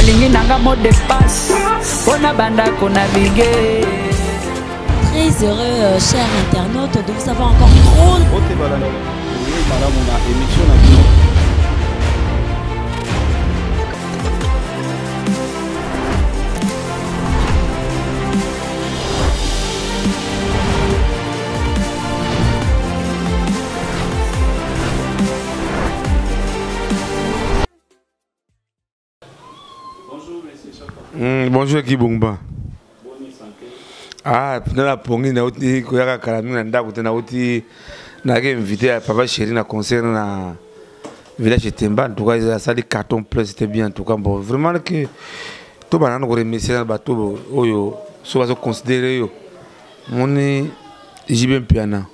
Nalingi nanga mot de passe mpo na banda konavigue. Très heureux, chers internautes, de vous avoir encore trop. Malamu na émission na bino. Bonjour, monsieur Chaka. Bonjour, Kibongba. Ah, na pongi na uti koyaka kala mingi na ndako te, nauti nayaki invité ya papa chéri na concert na village Temba. En tout cas, asali carton plein, c'était bien. En tout cas, bon, vraiment que tobanda nano koremercier na bato oyo so bazoconsidere yo. Moni JB Mpiana,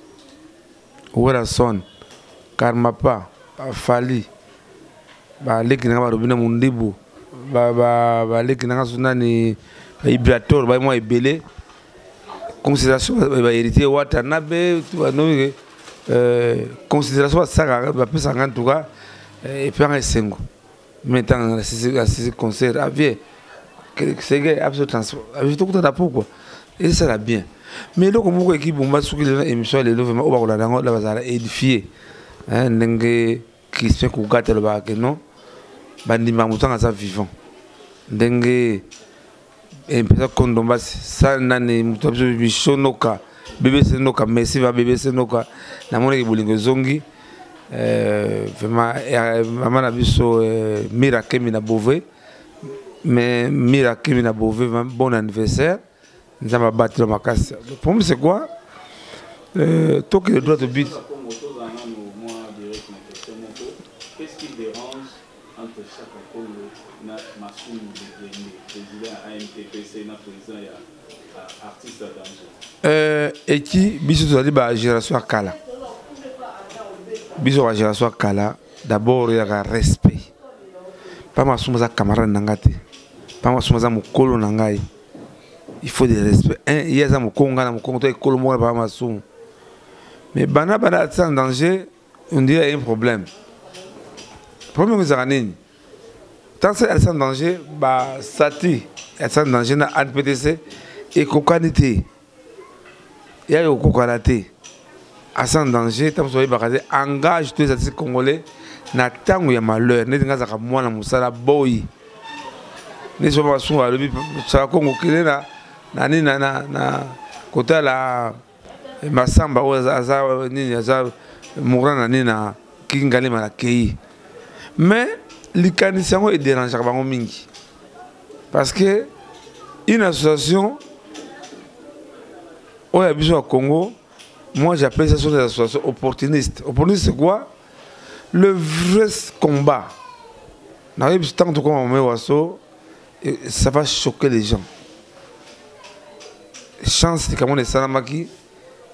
Werrason, Karmapa, Fally, baleki nanga balobi na Mundibu, baleki nanga so nani, Ibrator, ba mwa ebele considération, bahéritier Watanabe, banoki considération basaka bapesaka. En tout cas, epeyanga esengo. Mais ntango asisi concert avie sege abiso transport abiso tokutana, pourquoi ezosala bien. Mais eloko moko ekibomba, soki lelo émission ya lelo vraiment oyo bakolanda yango, la bazala édifié ndenge Crispin Kugata alobaka ke non, bandimaka moto anga aza vivant, ndenge mpeza kondombasi sa nani moto na biso Michonoka BBC Noka. Merci va BBC Noka, namonaki bolingo ezongi vraiment. Mama na biso Mira Kemi na Beauvais, mais Mira Kemi na Beauvais, bon anniversaire, Nzambe abatela makasi. Le problème, c'est quoi? Tokende droit au but. Qu'est-ce qui dérange entre Chaka Congo na Masumu Dende, président AMTPC na président ya artiste à danger? Eki biso tozali ba génération ya kala, biso ba génération ya kala, d'abord eyaka respect. Pa Masumu aza camarade na nga te, pa Masumu aza mokolo na ngai, il faut de respect. Un, ye aza mokongo, ngai na mokongo, to ekolo moko na papa Masumu. Mais bana bana Artiste en danger, on dirait un problème. Problème ezalaka nini? Tant Artiste en danger, basati Artiste en danger na ANPTC ekokani te, yaki kokokana te. Artiste en danger, ntango mosusu bayebaka te, engage tous les artistes congolais na ntango ya malheur. Neti ngai azalaka mwana mosala boyi, neti so Masumu alobi sala Kongo kende na nini na kotala Masamba oyo aza nini, aza mourant na nini na Kingalema na kei. Mais likanisi yango edérangeaka bango mingi, parce que une association oyo ya biso ya Congo, moi j'appelle ça des associations opportunistes. Opportuniste, c'est quoi? Le vrai combat nayebi, ntango tokoma mame waso, ça va choquer les gens. Chance likambo esalamaki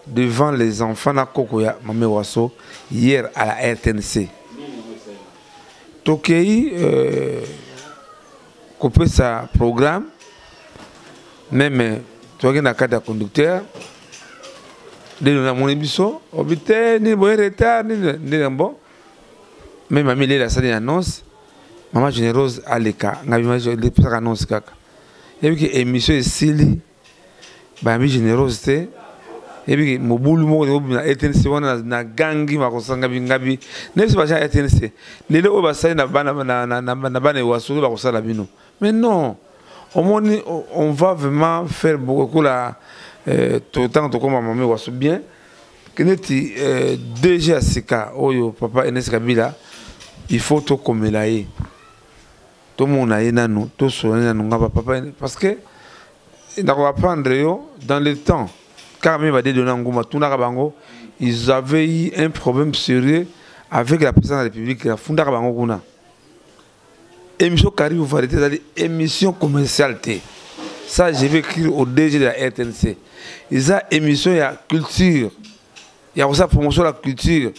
devant les enfants na koko ya mame waso hier à la RTNC. Tokei kopesa programme, même toyaki na kati ya conducteur nde namoni biso obi te nini boye retard nini nde. Bon, même mami lela asali annonce, mama Générose aleka, ngai epesaka annonce kaka. Yebi ke émission esili, bayambi Générose te. Yebi ke mobulu moko obima na RTNC wana na gangi makosanga bingabi nde biso baja RTNC lelo oyo basali na bana ewaso oyo bakosala bino. Mais non, omoni, on va vraiment faire beaucoup la ntango tokoma mame waso bien neti DG ya sika oyo papa Ernest Kabila, il faut tokomela ye, tomona ye nanu, tosola nanu nga papa, parce que nakoapprendre yo dans le temps kaka mpe badedona nguma tunaka bango, ils avaient eu un problème sérieux avec la présidence de la République. Afundaka bango kuna. Émission Karibu Variété ezali émission commerciale te, ça je vais écrire au DG de la RTNC. Eza émission ya culture, ya kosala promotion ya culture.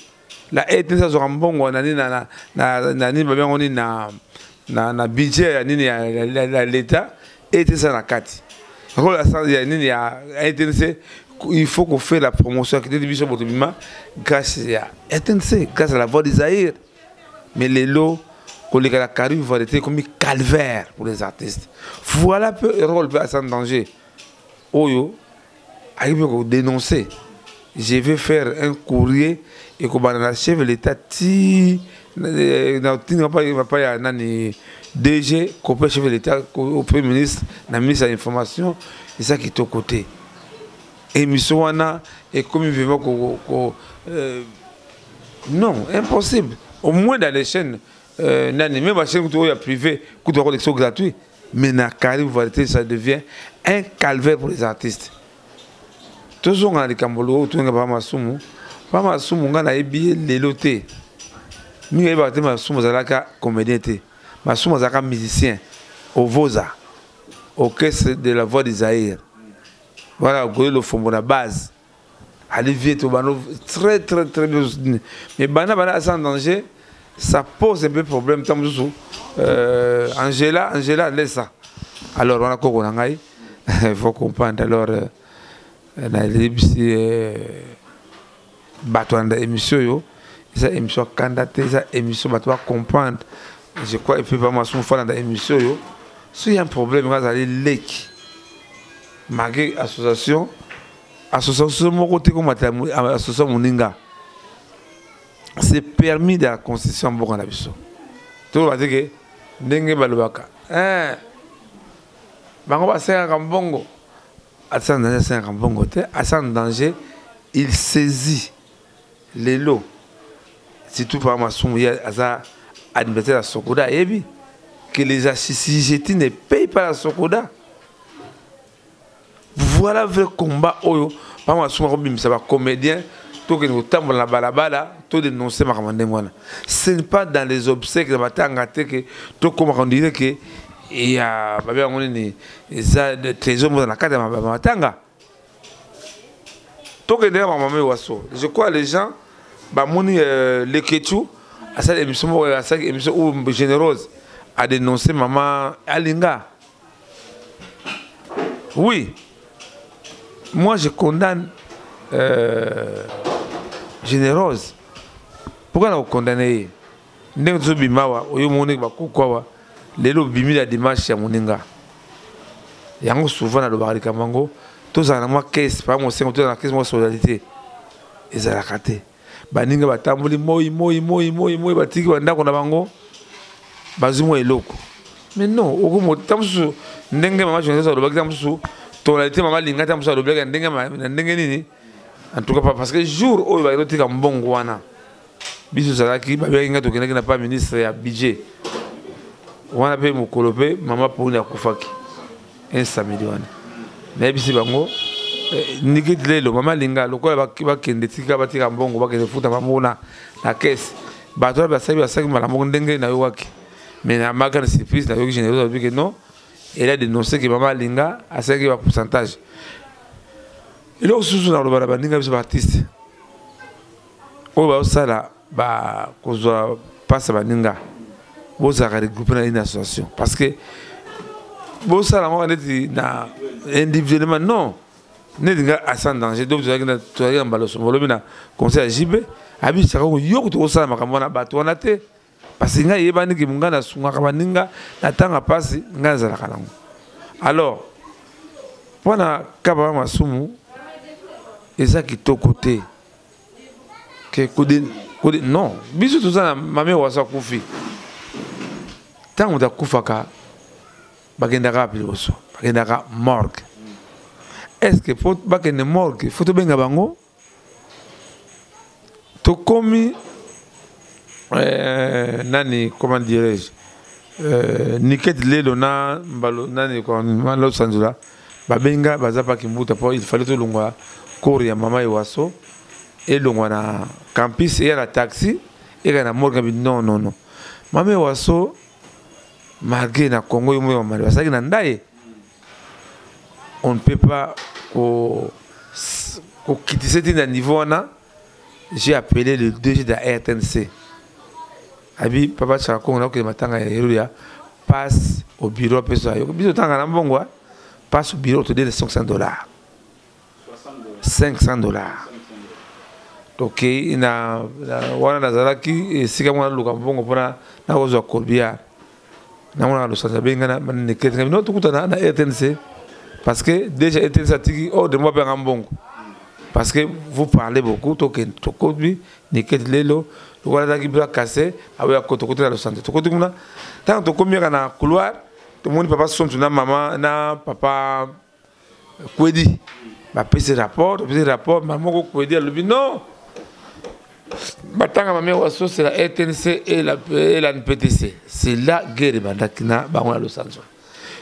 La RTNC azwaka mbongo na nini, na nini babengo nini, na budget ya nini ya l'État. RTNC na kati ya nini ya RTNC, il faut qu'on fait la promotion ya culture. Biso boto bima grâce ya RTNC, grâce à la Voix du Zaïre. Mais lelo Koleka na Caribe Variété ekomi calvaire pour les artistes. Voilà peu rôle mpe asa danger oyo ayebi kodénoncer. Je vais faire un courrier ekobanda na chef de l'État ti na tinga papa ya nani DG kope chef de l'État au premier ministre na ministre ya information. Eza kitoko te. Émission wana ekomi vraiment ko non, impossible. Au moins dans les chaînes nani, même chaîne kutu oyo ya privé kutu bakolekisa gratuit, mais na Caribe Variété, ça devient un calvaire pour les artistes. Tozonga na likambo loko toyenga papa Masumu. Papa Masumu, ngai nayebi ye lelo te. Mingi ayebaka te, Masumu azalaka comédien te. Masumu azalaka musicien ovoza, Orchestre de la Voix du Zaïre. Voilà, goye lofombo na base Olivier Tobano, très très très bien soutenu. Mais bana bana sans danger, ça pose un peu problème. Tant Angela, Angela, laisse ça. Alors, on a quoi il faut comprendre. Alors, nayebisi bato na émission oyo, eza émission kanda te, eza émission bato bacomprendre, je crois. Et puis bamasumu fana na émission oyo, soki y a un problème, nga azali leki malgré association moko te komata association moninga. C'est permis de la constitution mboka na biso. Toloba te ke ndenge balobaka bango basengaka mbongo. Asa danger asengaka mbongo te. Asa danger, il saisit lelo, surtout par Masumu. Ye aza administrateur ya Sokoda, ayebi que les assujettis ne payent pas la Sokoda. Voilà vrai combat oyo papa Masumu akobimisa bacomédien, tokende kotambola na balabala, todénonce makambo ndenge wana. Ce n'est pas dans les obsèques na batanga te ke tokomaka, on dirait ke ya babe yango nini, eza trésor moza na kati ya matanga. Tokende ya mama Waso. Je crois les gens bamoni Leketu asali émission moko, asali émission où Généreuse a dénoncé mama Alinga. Oui, moi je condamne Généreuse. Pourquoi na condamné ye? Ndenge tozobima awa, oyo moni bakoko awa lelo obimi na dimanche ya moninga yango. Souvent nalobaka likambo yango, tozala na mwa caisse pa mosengo, tozala na caisse mwa solidarité. Ezalaka te. Baninga batamboli moi moi moi moi moi, batiki bandako na bango, bazwi mwa eloko. Mais non, ta mosusu ndenge mama Généreuse alobaki, ta mosusu tonalité mama alinga, ta mosusu alobaki na ndenge nini. En tout cas, parce que jour oyo bakei totika mbongo wana, biso tozalaki, babengaki ngai, tokendaki na pa ministre ya budget wana. Mpe mokolo mpe mama Poni akufaki, un samedi wana, nayebisi bango nikiti lelo mama alinga lokola bakende tika, batika mbongo, bakende futa bango na caisse. Bato wana basali mbala moko ndenge nayokaki. Mais na maka na surprise, nayoki Généreuse alobi ke non, elle a dénoncé que mama alinga asalaki ba pourcentage. Eloko susu naloba na baninga biso baartiste oyo bazosala kozwa mpasi ya baninga, bozalaka regroupe na une association, parce que bosala yango neti na individuellement, non. Neti nga asa danger, donc tozalaki na mbaloso bolobi na conseil ya jibe abisaka yo, tokosala makambo wana bato wana te, parce que ngai eyebani ke ngai nasungaka baninga na ntanga mpasi, ngai nazalaka nango. Alors mpona kaba Masumu, eza kitoko te ke kode, non. Biso toza na mame Waso akufi. Ntango moto akufaka, bakendaka wapi liboso? Bakendaka morgue. Est ce que po bakende morgue, faut tobenga bango? Tokomi nani, comment dirais-je, Niket lelo na mbalo nani Malo Sanzula babenga baza paki mbuta, po il fallait tolongwa corps ya mama Ewaso, elongwa na campus, eya na taxi, eka na morgue. Non, non, non, mama Ewaso, malgré na Congo yo moyo mama basalaki na ndaye, on ne peut pas kokitisa ti na niveau wana. J'ai appelé le DG de la RTNC, abi papa Chaka Kongo, nakokende matanga ya Yeruya, passe au bureau, apesa yo biso tanga na mbongo, passe au bureau, te donne 500 dollars, 500 dollars. Tokei na, na wana nazalaki esika moko naluka mbongo mpona nakozwa corbillard. Namonaka Losanzo abengi ngai na nekete ngai no tokutana na RTNC parce que déjà RTNC atiki ordre moko apenga mbongo parce que vous parlez beaucoup. Tokende, tokomi nekete lelo lokola azalaki bras cassé, aboya ko tokoti na Losanzo. Tokoti kuna, ntango tokomi kaka na couloir, tomoni papa Sonso na mama na papa Kwedi bapesi rapport. Topesi rapport, mama moko Kwedi alobi non, batanga mame waso, c'est la RTNC et la NPTC. C'est là guerre ebandaki na bango na Losanzo.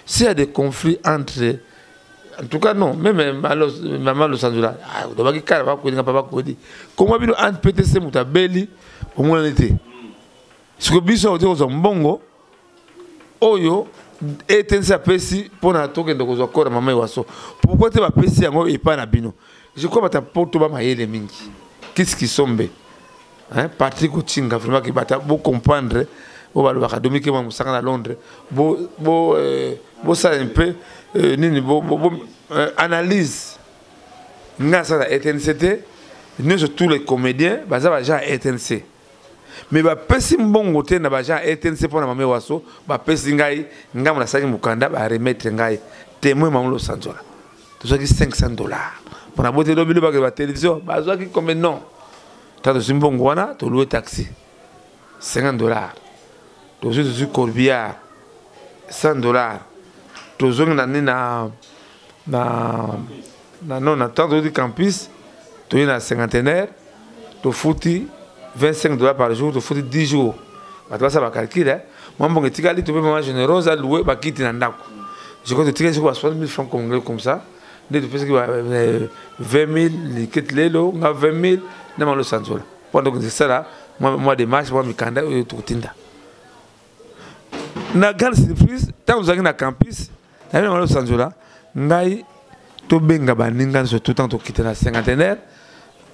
S'il y a des conflits entre, en tout cas non, même mama Losanzo là tobaki kala bakwedi nga papa Kwedi koma bino NPTC moto abeli omonani te. Siko biso ote kozwa mbongo oyo RTNC apesi mpona tokende kozwa corps ya mama Ewaso, pourquoi te bapesi yango epai na bino? Je crois bata poto bamayele mingi kiski sombe, hein, Patrick Otinga, vraiment ke bata bocomprendre oyo balobaka. Domike mwa mosanga na Londres, bosala bo, bo un peu nini bo, bo, bo, analyse. Nga asala RTNC te, nyonso tous les comédiens baza baagent ya RTNC, mais bapesi mbongo te na baagent ya RTNC mpo na mame waso. Bapesi ngai, ngambo nasalaki mokanda, baremettre ngai témoin mama Losanzola. Tozwaki 500 $ mpona bote lobi lobaki batelevizio bazwaki combien. Non, ta tozwi mbongo wana, tolouer taxi 50 $, tozwi corbillard 100 $, tozongi na nini na non, na ntango tozwi campus, toye na Cinquantenaire, tofuti 25 $ par jour, tofuti 10 jours. Bato basala bacalcul, mwa mbongo etikali, tope mama Généreuse alouer bakiti na ndako. Je crois totikali soko ba 60 000 francs congolais comme ça. Nde topesaki 20 000 liketi lelo nga 20 000 na malo sanzola mpo ndoko esala mwa démarche, mwa mikanda oyo tokotinda. Na grande surprise, ntango tozalaki na campus, nayebi na malo sanzola ngai tobenga baninga nyonso tout ntango tokita na Cinquantenaire,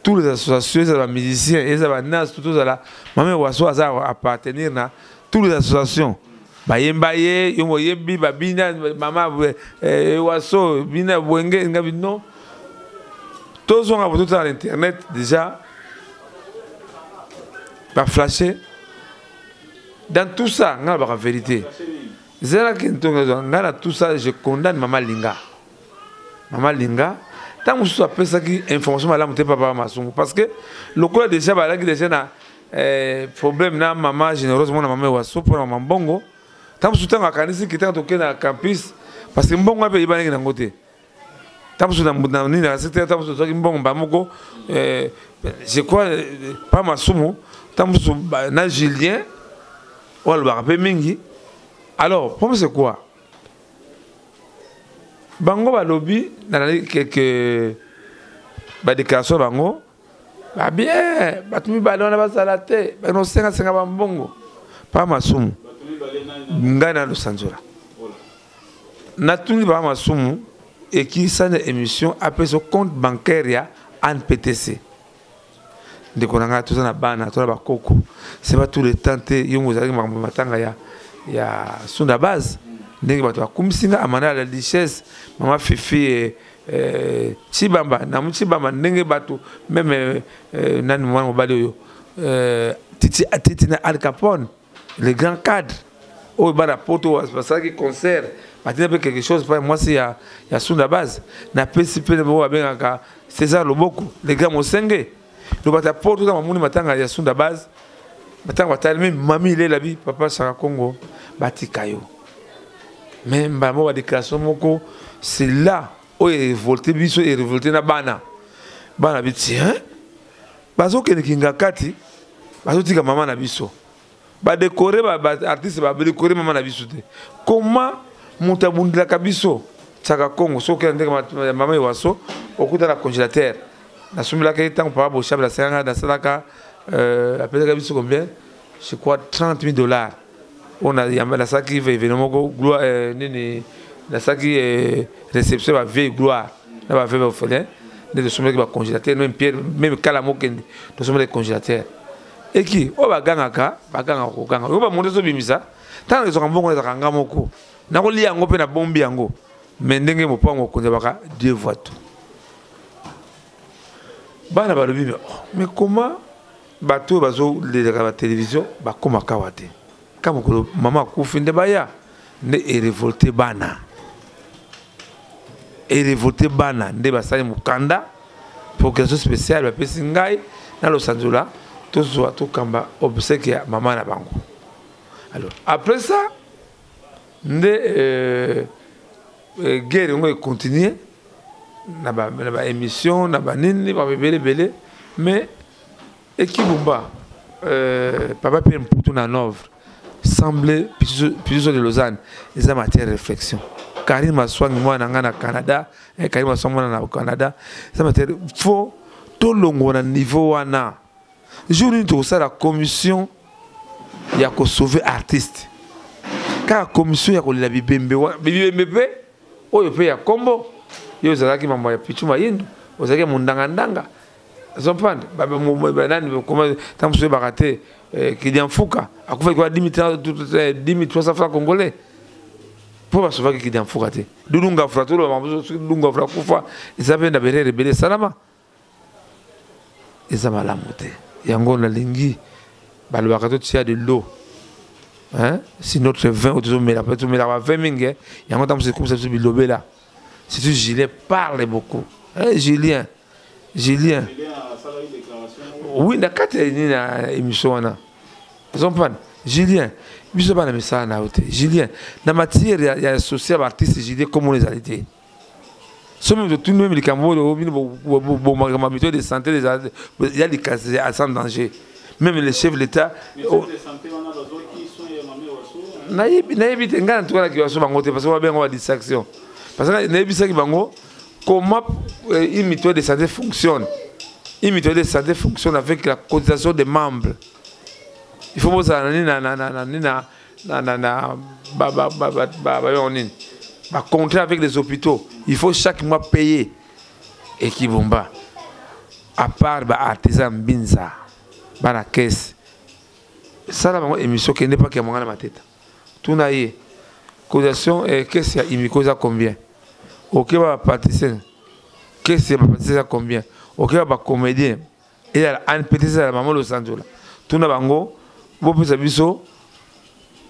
tous les associations, ezala bamusicien, ezala banas, tout tozala. Mame Waso aza appartenir na tous les associations, bayemba ye yo moyembi babina mama Waso bina bwenge. Ngabi non, tozonga bo totala na internet, déjà baflashe. Dans tout ça, nga nalobaka vérité, ezalaki ntongo nga na tout ça, je condamne mama Linga. Mama Linga ntango mosusu apesaki information malamu te papa Masumu, parce que lokola déjà balaki déjà na problème na mama Généreuse, mwana mama Ewaso, mpona mama mbongo. Ntango mosusu, ntango akanisi ki ntango tokende na campus, parce que mbongo mpe eyebanaki nango te. Ntango mosusu na nini asi te, ntango mosusu tozwaki mbongo mba moko, je crois pa Masumu, ntango mosusu na Julien oyo alobaka mpe mingi. Alors problème, c'est quoi? Bango balobi, nalali quelque badéclaration bango babien, bato mibale wana bazala te, banosengasenga bambongo pa Masumu, ngai na Losanzola. Natuni baa Masumu ekisana émission, apesa compte bancaire ya ANPTC. Ndeko na ngai, toza na bana, toza na bakoko, c'est pas tout le temps te. Yo ozalaki makambo matanga ya Sunda Base, ndenge bato bakumisi nga Amanda ya la Duchesse, mama Fifi, Chibamba namu Chibamba, ndenge bato même nani mwana mobali oyo Titi, Titi na Al Capone, le grand cadre oyo bana poto basalaki concert, batina mpe quelque chose pa mwasi ya Sunda Base. Napesi mpe oyo babengaka César Loboko, le grand Mosenge. Lo bato ya poto ta mamoni matanga ya Sunda Base, matanga batali me mami ilela bi papa Saka Congo batika yo. Mais mbala moko badéclaration moko, c'est là oyo erévolte biso, erévolte na bana. Bana bi tiens, bazokende kinga kati, bazotika mama na biso, badécorer baartiste, badécorer mama na biso te. Comment moto abundelaka biso tiaka Congo? Soki okenda ndenge mama Ewaso, okuta na congélateur nasombelaka ye ntango papa Boshab asalaka, nasalaka, apesaka biso combien? Je crois 30 000 $ oyo nasalaki événement moko gloire nini, nasalaki réception ya bavieille gloire na bavieille orphelin, nde tosombelaki bacongélateur. Même Pierre, même kala mokende, tosombelaki congélateur. Eki oyo bagangaka, bagangaka koganga oyo bamonde ezobimisa. Ntango ezwaka mbongo, ezalaka nga moko nakolia yango mpe nabombi yango. Mais ndenge mopango okonzi baka, Dieu voit tout. Bana balobi, mais, oh, mais comment bato oyo bazolelaka batelevizio bakomaka awa te? Ka mokolo mama akufi nde baya nde erevolte bana, erevolte bana nde basali mokanda procuration spéciale, bapesi ngai na Losanzola tozwa tokamba obsèque ya mama na bango. Alors après ça nde guerre yango econtinue na baémission na banini babebele ebele. Mais ekibumba papa Pierre Mputu na Hanovre semble Piso de Lausanne, eza matière réflexion. Karine Maswangi mwana na ngai na Canada, Karine Maswangi mwana na Canada, eza matière. Faut tolongwa na niveau wana. Jour nini tokosala commission ya kosauve artiste? Kaka commission ya kolela bibembe, bibembe mpe oyo mpe ya kombo yo ozalaki mambo ya Pichu Mayindu, ozalaki mondangandanga, ozomprendre nani? Ntango mosusu oyebaka te, Kidia Mfuka akufaki kwa 10 300 francs congolais mpo basovaki Kidia Mfuka te. Dudu Ngafura, toloba soki Dudu Ngafura akufa, eza mpe na berere ebele esalama, eza malamu te. Yango nalingi balobaka totia de l'eau, hein? Si notre vin oyo tozomela, mpe tomelaka bavin mingi, yango ntango mosusu ekomisa biso bilobela. Surtout Julien parle beaucoup, hein? Julien, Julien, oui, na kati ya nini, na émission wana, ozomprendre. Julien, biso bana misala na yo te. Julien, na matière ya social baartiste, Julien, komona ezali te. Soki totuni meme likambo oyo bino bomaka mutuelle de santé ya likasi ya sans danger, même le chef de l'État nayebi te. Ngai na tuka nakiwa so bango te, parce que babengo ba distraction, parce que nayebisaki bango comment une mutuelle de santé fonctionne. Une mutuelle de santé fonctionne avec la cotisation des membres. Il faut bozala nini na nini na ba nini, bacontrat avec les hôpitaux. Il faut chaque mois payer. Ekibumba, à part baartisan mbinza, bana kese, sala bango émission, kende paki ya mwangana mateta, tuna ye cotisation kese ya imiko eza combien. Okeba bapraticien, kese ya bapraticien eza combien. Okeba bacomédien, ezala ANPT, ezala mama Losanzola, tuna bango bopesa biso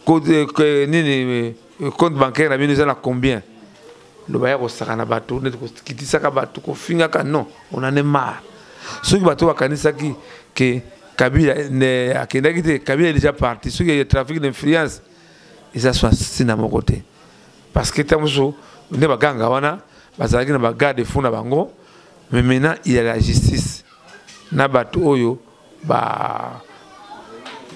nini, compte bancaire na bino eza na combien. Loba ya kosaka na bato neti kokitisaka bato, kofingaka, non, on en est marre. Soki bato bakanisaki ke Kabila akendaki te, Kabila est déjà parti. Soki trafic d'influence eza so ntina moko te, parce que ntango mosusu nde baganga wana bazalaki na bagarde fou na bango. Mais maintenant il y a la justice na bato oyo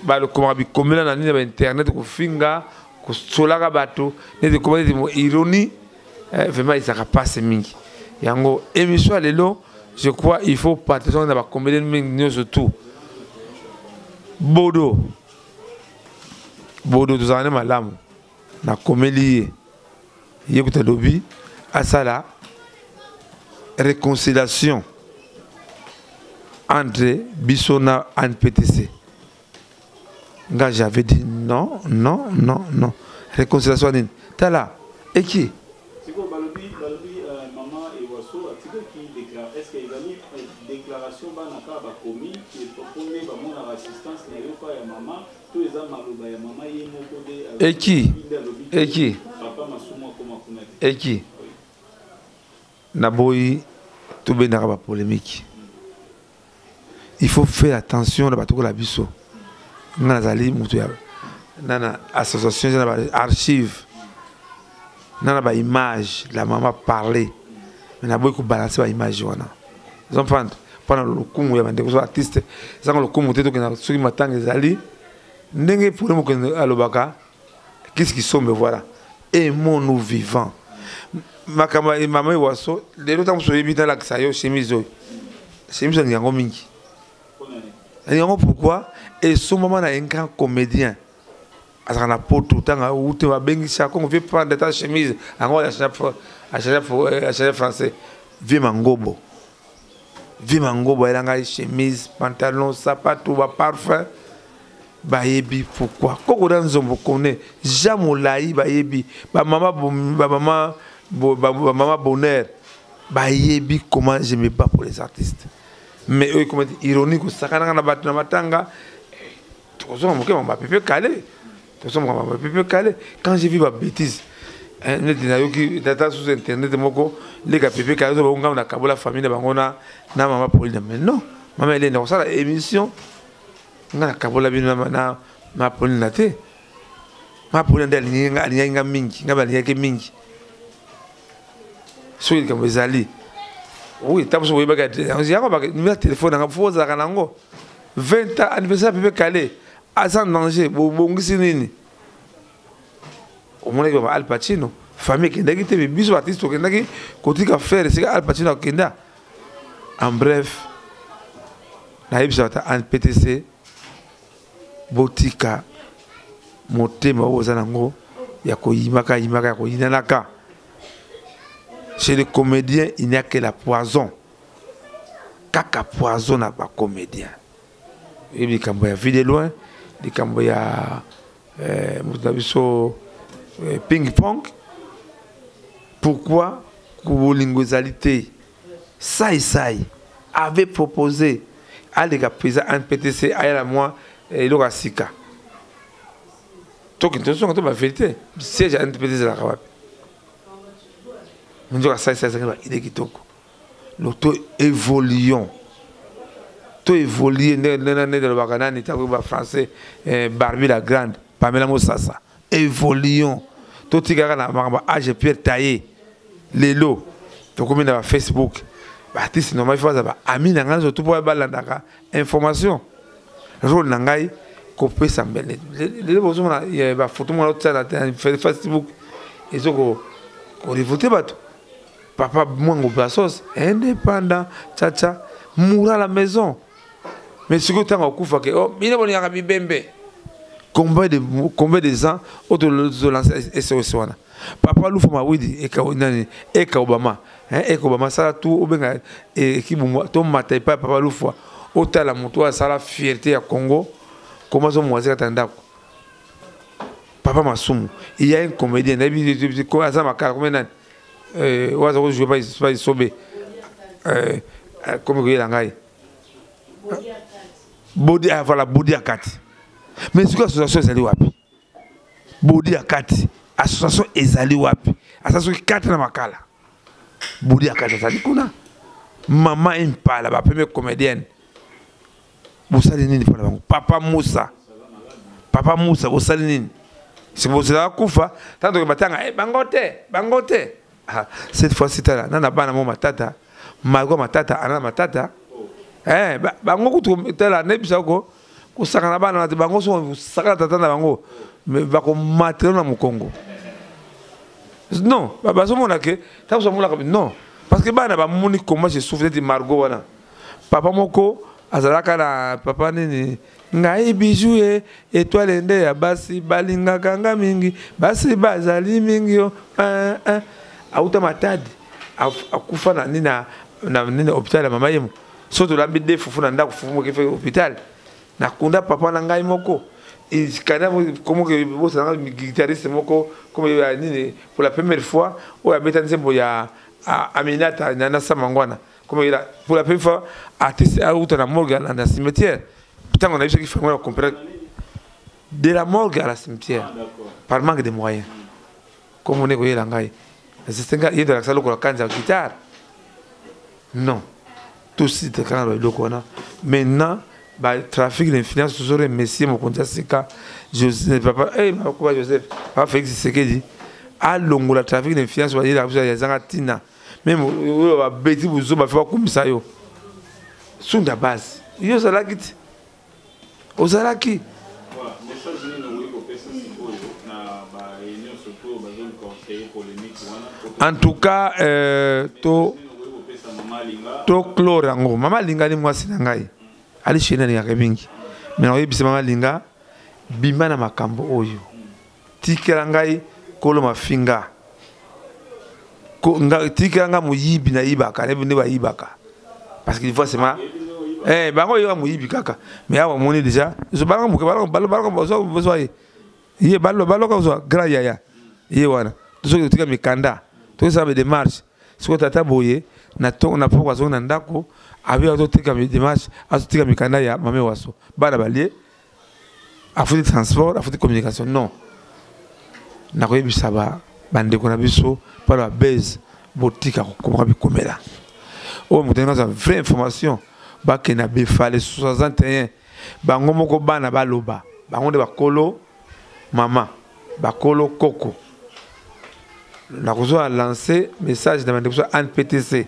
balokomaka bikomela na nini na bainternet, kofinga, kosolaka bato neti ekoma neti ironie, vraiment ezalaka mpasi mingi. Yango émission ya lelo, je crois il faut partager na bacomédien mingi nyonso tout. Bodo, Bodo, tozala nde malamu. Nakomeli ye, ye kuta alobi asala réconciliation entre biso na ANPTC. Nga j'avais dit non, non, non, non. Réconciliation nini? Tala eki. Sikoyo balobi mama Ewaso atikaki, est ce que ezali déclaration bana kaka bakomi po nde bamonaka assistance na yo pa ya mama, to eza maloba ya mama ye moko nde? Eki eki. Papa Masumu akoma kuna te. Eki, naboyi tobendaka bapolémique. Il faut faire attention na bato kola biso. Nga nazali moto ya na association, eza na baarchive na baimage, la mama parler, mais naboyi kobalancer baimage wana, ozomprendre, mpona lokumu ya bandeko so artiste. Ezanga lokumu te. Tokenda soki matanga ezali ndenge problème okende alobaka qu'est-ce qui sombe. Voilà, aimons-nous vivant. Makambo ya mama Ewaso lelo, ntango mosusu oyebi, nalakisa yo chemise oyo. Chemise olingi yango mingi, alingi yango pourquoi? Esombama na un grand comédien azalaka na Poto. Ntango awute, babengisi Kongo, vie prendre ta chemise yango, achange français. Vie Mangobo, vie Mangobo ayela ngai chemise, pantalon, sapato, baparfum. Bayebi pourquoi. Kokoda Nzombo kone Jean Molai, bayebi bamama, bamama, bamama Bonheur, bayebi comment je me bats pour les artistes. Mais oyo ekoma ironie, kosakanaka na bato na matanga. Tokozonga moke mamba Pepe Kale, tozonga mamba Pepe Kale. Quand j'ai vu babêtise neti nayoki tata sous internet moko leka Pepe Kale, ozo bango na kabola famille na bango na mama Pauline. Mais non, mama Elene kosala émission, nga na kabola bino na mama Pauline te. Mama Pauline nde alingaki nga mingi, nga balingaki mingi. Soki likambo ezali, oui, ntango mosusu boyebaki yango, numéro ya telefone nanga fo ozalaka nango. 20 ans anniversaire Pepe Kale aza en danger, bobongisi nini? Omonaki baba Al Pacino, famille ekendaki te, mais biso baartiste tokendaki kotika frère esika Al Pacino akenda. En bref, nayebisaka ta NPTC, botika motema oyo boza nango ya koyimaka yimaka, ya koyinanaka. Chez les comédiens, il n'y a que la poison, kaka poison na bacomédien. Oyebi likambo ya Vie de Loin, likambo ya moto na biso Ping Pong. Pourquoi bolingo ezali te? Sai Sai avait proposé aleka président NPTC, ayala mwa eloko ya sika. Tokende, tozonga to bavérité. Siège ya NPTC ezalaka wapi? Nzoka Sai Sai ezalaki baidée kitoko. Donc to évoluons, to évolue ndenge alobaka nani, ntango bafrançais, Barbie la grande Pamela Mosasa. Évoluons, totikaka na makambo age pierre taillé. Lelo tokomi na bafacebook. Baartiste normal fo baza baami na ngai, surtout mpo balandaka information. Rôle na ngai kopesa mbele. Lelo bozomona bafoto mona otia na Facebook, ezo korevolte bato. Papa Mwango Brasos, indépendant, tcha mourra à la maison. Mais sikoyo ntango akufaka, oh, bino bolingaka bibembe. Combien de ans oyo tolance SOS wana? Papa Lufa Mawidi, eka nani, eka Obama, hein, eka Obama sala tout, obenga équipe tomata epai papa Lufa, otala moto oyo asala fierté ya Congo, comment azomwazika ta ndako. Papa Masumu, il y a un comédien nayebi aza makala, combien nani oyo aza kojouer pa Esobe, komi koyela ngai Bodi. Ah, voilà, Bodi ya kati. Mais sikoyo association ezali wapi? Bodi ya kati, association ezali wapi? Aza soki kati na makala. Bodi ya kati azali kuna. Mama Impala, bapremier comédienne, bosali nini mpona bango? Papa Musa, papa Musa, bosali nini? Bozelaka kufa ntango toke batanga bango te, bango te. Ah, cette fois-ci tala nana bana mo matata, malgré matata ana matata, bango kutu tala nayebisa ko kosaka na bana te. Bango so kosaka na tata na bango, bakomatela na mokongo. Non, bazomona ke ntango bamonaka non, parce que bana bamoni comment je souffre. Neti Margot wana, papa moko azalaka na papa nini, ngai bijou ye étoile nde ya basi balingaka nga mingi, basi bazali mingi yo. Auta Matadi, akufa na nini, na nini, hôpital ya mama Yemo. So tolambi de fufu na ndako, fufu moke fe hôpital. Nakunda papa na ngai moko kana komo bosalanga guitariste moko comme nini, pour la première fois oyo abeta nzembo ya Aminata na Samangwana, comme pour la première fois artiste auta na morgue na cimetière. Ntango na biso ki famille comprendre de la morgue à la cimetière par manque de moyens. Comme on est koyela ngai ye alakisa lokola kanza ya guitare. Non, tosite kaka na babiloko wana. Maintenant batrafic d'influence, tozo remercier mokonzi ya sika, Joseph, papa papa Joseph, papa Félix Tshisekedi, alongola trafic d'influence. Bayelaka biso ezanga ntina. Même oyo babeti bozo bafe bakumisa yo sunda base, yo ozalaki ti ozalaki. Message nini okoki kopesa sikoyo na baye nyonso to bazoconseiller polémique wana? En tout cas, to clore yango. Mama Alinga ali mwasi na ngai, ali chéri, alingaka mingi. Mais nakoyebisa mama Alinga, bima na makambo oyo, tikela ngai kolo mafinga, tikela ngai moyibi nayibaka, nayebi nde bayibaka, parce qu'il faut sema bango yoka moyibi kaka. Mais awa omoni déjà balaka moke, bozwa ye ye baloka ozwa grand yaya ye wana. Soki totika mikanda, tokosala badémarche. Sikoyo tata boye na poko azongi na ndako. Abi azoteka démarche, azotika mikanda ya Mame Waso. Bana balie, afuti transport, afuti communication. Non. Nakoyebisa ba bandeko na biso mpona babase, botika kokomaka bikomela. Oyo moto aza vraie information, bakende na Befale 61, bango moko bana baloba, bango nde bakolo mama, bakolo koko. Nakozwa lancer message na bandeko biso ANPTC.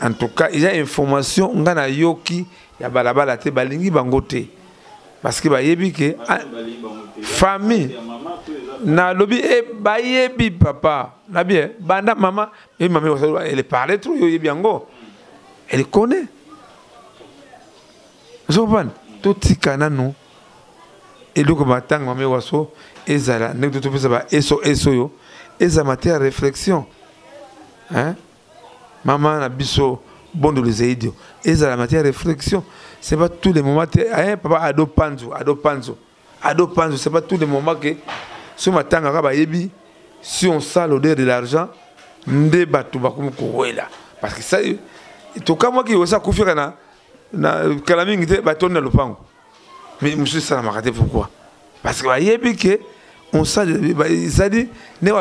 En tout cas, eza information nga nayoki ya balabala te, balingi bango te parce que bayebi ke famille nalobi e bayebi papa nabi banda mama e mama elle parlait trop, yo yebi yango, elle connaît. Ozopana totika nanu eloko matanga Mame Waso ezala ndenge topesa ba SOS oyo eza matière ya réflexion, hein? Mama na biso Bondolo Zeidio ezala matière ya réflexion. C'est pas tous les moments te, hein, papa Ado Panzo, Ado Panzo, Ado Panzo, c'est pas tous les moments que so matanga kaka bayebi. Si on sent l'odeur de l'argent nde bato bakomi kowela, parce que ça tokamwaki osa akufika na kala mingi te, batondi na lopango, mais mosusu esalamaka te. Pourquoi? Parce que bayebi ke on sent ezali nde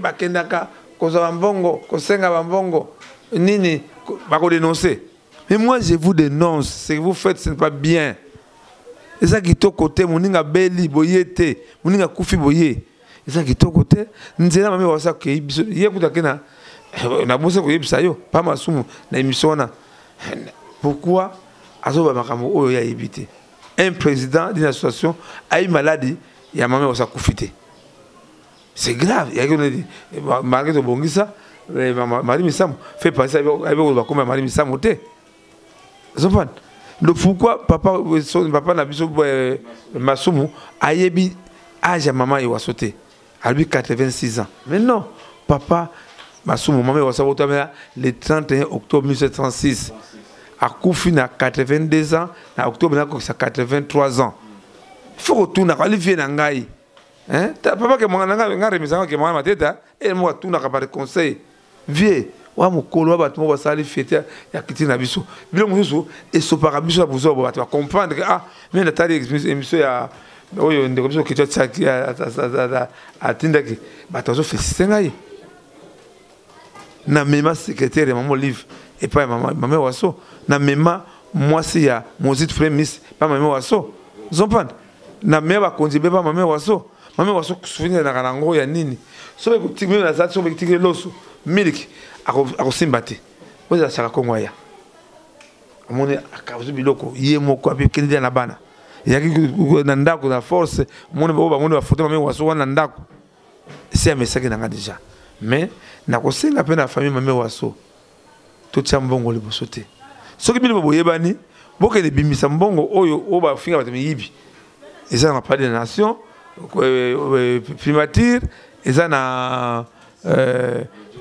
bakendaka kozwa bambongo, kosenga bambongo nini, bakodénoncer. Mais moi, je vous dénonce ce que vous faites, ce n'est pas bien, eza kitoko te. Moninga abeli boye te, moninga akufi boye, eza kitoko te. Nzela Mame Wasa akei biso ye kuta ke na nabosa koyebisa yo pa masumu na émission wana. Pourquoi azoba makambo oyo ye ayebi te? Un président d'une association ayi maladi ya Mame Wasa, akufi te, c'est grave. Yaki malgré tobongisa Marie Misamu fait passer, ayebi koloba kombo ya Marie Misamu te. Ozopana le pourquoi papa na biso Masumu ayebi âge ya mama Ewaso te, alobi 86 ans. Mais non, papa Masumu, mama Ewaso abotamela le 31 octobre 1936, akufi na 82 ans, na octobre nakokisa 83 ans. Il faut kotunaka ali vie na ngai papa ke mwanga nga nga remisanga ke mwanga mateta e moko atunaka par conseil vie wa mokolo wa bato moko basali fete ya kiti na biso. Biloko mosusu esopaka biso na bozwa, bato bacomprendre ke ah, me natali émission ya oyo ndeko biso kiti atiaki atindaki, bato bazoféliciter ngai. Namema secrétaire ya mama Olive epai ya mama Waso, namema mwasi ya Mozit, premier ministre, pa mama Waso. Zompanda namema bakonzi be pa mama Waso. Mama Waso souvenir naka nango ya nini? Soki ekotiki meme naza, soki ekotiki loso miliki akosimba te, oyo azalaka kongo aya amoni akazwi biloko ye moko apekende na bana eyaki na ndako na force. Omoni oyo bamoni bafoto Mame Waso wana na ndako esi amesaki na nga déjà. Mais nakosenga mpe na famille Mame Waso, totia mbongo liboso te. Soki bino boyebani, bokende bimisa mbongo oyo oyo bafinga bato miyibi. Eza na Palais de la Nation, primature, eza na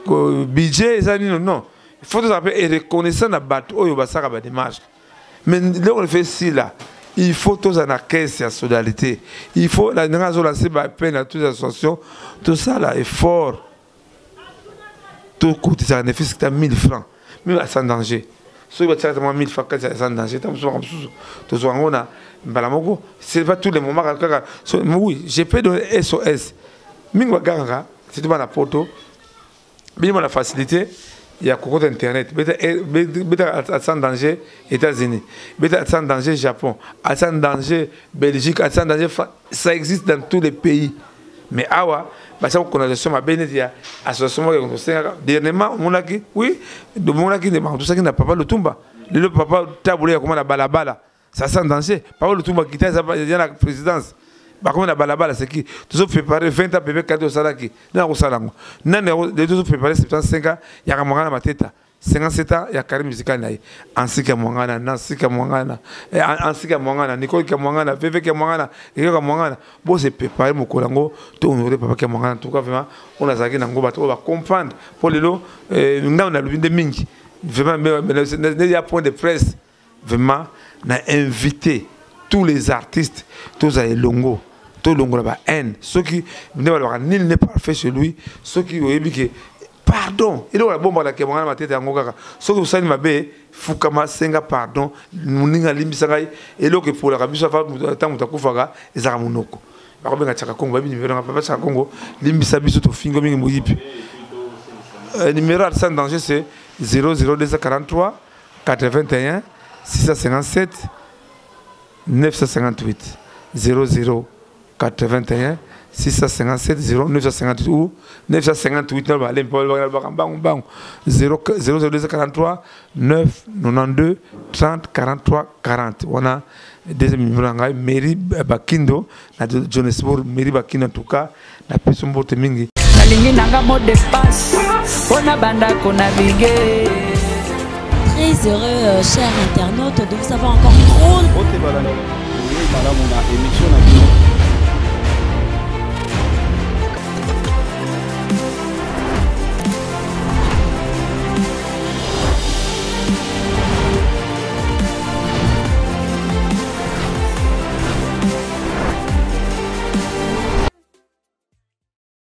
budget, eza nini. Non, il faut tozala mpe reconnaissant na bato oyo basalaka badémarche. Mais ndenge on fait sila, il faut tozala na caisse ya solidarité. Il faut na ndenge azolancer baappel na toutes les associations, tosala effort, tokotisaka ne fût-ce que 1000 francs même à Sans Danger. Soki batiaka mwa 1000 francs kati ya Sans Danger, ta mosusu mosusu tozwa yango na mbala moko. C'est pas tous les moments kaka. Oui, je peux donner SOS mingi bagangaka, surtout bana poto bino na facilité ya kokota internet. Beta Sans Danger États-Unis, beta Sans Danger Japon, Sans Danger Belgique, Sans Danger, ça existe dans tous les pays. Mais awa batia condamnation mabe neti ya association moko ekosengaka dernièrement. Omonaki, oui, omonaki tosaki na papa Lutumba. Lelo papa Tabule akoma na balabala, ça Sans Danger. Papa Lutumba kita eza na présidence, bakomi na balabala. Seki tozopréparer 20 ans bébé kati osalaki nde nakosala yango nani? Tozopréparer 75 ans yaka mwanga na mateta, 57 ans ya carrière musicale na ye. Ansika Mwangana, Nansika Mwangana, Ansika Mwangana, Nicole Mwangana, Veve Mwangana, Erika Mwangana, bose préparer mokolo yango to honorer papa Mwangana. En tout cas, vraiment, on azalaki nango bato oyo bacomprendre mpo lelo ngai nalobi nde mingi. Vraiment, ya point de presse, vraiment na invité tous les artistes, tozala elongo, tolongola ba haine. Soki nde balobaka, nul n'est parfait chez lui. Soki oyebi ke Pardon, eloko na bombaka na kebanga na matete yango kaka. Soki osali mabe, fukama, senga pardon, moninga alimbisa ngai. Eloko epolaka biso ntango moto akufaka ezalaka monoko. Bakobenga Chaka Kongo, bayebi nimero nanga, papa Chaka Kongo, limbisa biso tofingo mingi moyibi. Numéro sans danger, c'est 00243 81 657 958 00 81 657 0958 ou 958 na balemi mpo balobaka mbangu mbangu 00243 9 92 30 43 40. Wana deuxième numéro na ngai, Mary Bakindo na Johannesburg. Mary Bakindo, en tout cas napesi mbote mingi. Nalingi nanga mot de passe mpona bandako navigue. Très heureux, chers internautes, de vous savoir encore trop. Mbote balandi, boyei malamu na émission na bino.